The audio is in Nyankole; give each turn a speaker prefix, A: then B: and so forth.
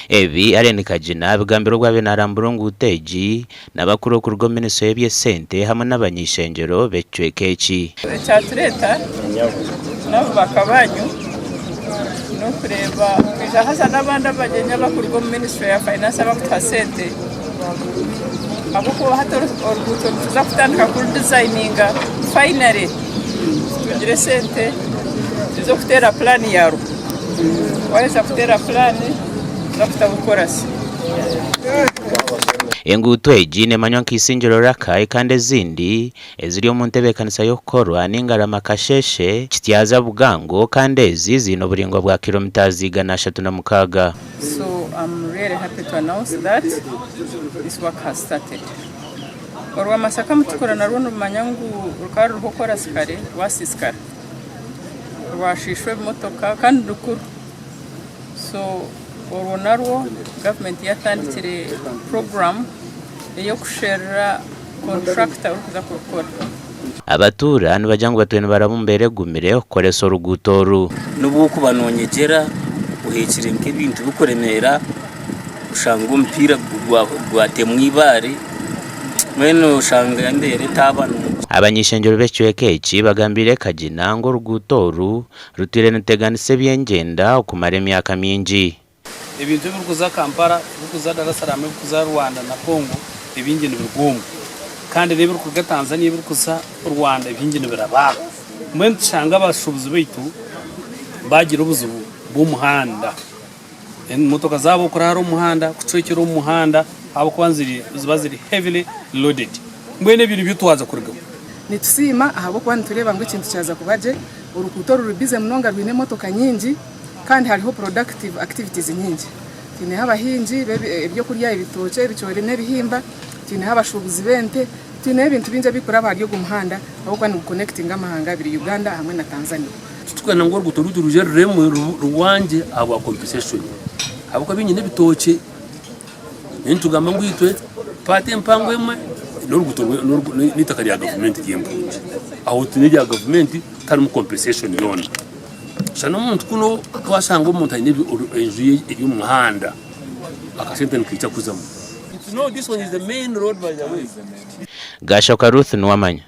A: Ebi Allen Kagina abigambire obu abaire narambura enguuto egi n'abakuru okuruga omu minisitule y'eby'esente hamwe n'abany'eishengyero b'ekicweka eki.
B: Ekyatureeta n'ababaka baanyu n'okureeba kwija haza n'abandi abagyenyi abarikuruga omu minisitule ya fayinansi abarikutuha sente ahabw'okuba hati oruguuto nituza kutandika kurudizayininga fayinare tutungire sente tuze kuteera puraani yaarwo. Waaheza kuteera puraani oza kutaho korasi.
A: Enguuto egi nemanywa nka Isingiro Rakai kandi ezindi eziri omu ntebeekanisa y'okukorwa ni Ngarama Kasheshe, Kityaza Bugango kandi ezi ziine oburaingwa bwa kiromitazi 306.
B: So am really happy to announce that this work has started. Orwa Masaka Mutukura narwo nimumanya ngu rukaba ruriho korasi kare rwasiisikara rwashiishwa ebimotoka kandi rukuru so orwo narwo gavumenti yatandikire puroguramu ey'okusherura kontrakita orikuza kurukora.
A: Abatuura nibagira ngu batwire nibaraba omu mbeera egumire okukoresa oruguuto oru.
C: N'obu orikuba noonyegyera oheekire nk'ebintu birikuremeera oshanga omupiira gwatemwa eibaare mbwenu oshanga embeera etaaba nungi.
A: Abany'eishengyero b'ekicweka eki bagambiire Kagina ngu oruguuto oru rutwire niruteganisa eby'engyenda okumara emyaka mingi.
D: Ebintu ebirikuza Kampala, ebirikuza Dar es Salaam, ebirikuza Rwanda na Congo ebingi nibiruga omu kandi n'ebirikuruga Tanzania ebirikuza Rwanda ebingi nibiraba aha. Mbwenu tushanga abashuubuzi baitu baagira obuzibu bw'omuhanda, emotoka zaabo kuraara omu muhanda, kucwekyera omu muhanda ahabw'okuba niziba ziri heavily loaded. Mbwenu ebyo nibyo twaza kurugamu.
E: Nitusiima ahabw'okuba nitureeba ngu ekintu kyaza kuba gye. Oruguuto oru ruri bize munonga rwine emotoka nyingi kandi hariho productive activities nyingi. Twineho abahingi b'ebyokurya ebitookye, ebicoori n'ebihimba, twineho abashuubuzi b'ente, twineho ebintu bingi ebirikuraba ahari ogu muhanda ahabw'okuba nigu connectinga amahanga abiri Uganda hamwe na Tanzania.
D: Titurikwenda ngu oruguuto rwaitu rwije ruremwe rwangye ahabwa compensation ahabw'okuba baingi n'ebitookye. Nitugamba ngu itwe paati empango emwe n'oruguuto n'eitaka rya gavumenti ry'empungi. Aho twine erya gavumenti tiharimu compensation yoona. Shana omuntu kunu twashanga omuntu aine enju ye eri omu muhanda akasente nikaija kuzamu.
A: Gashoka Ruth Nuwamanya.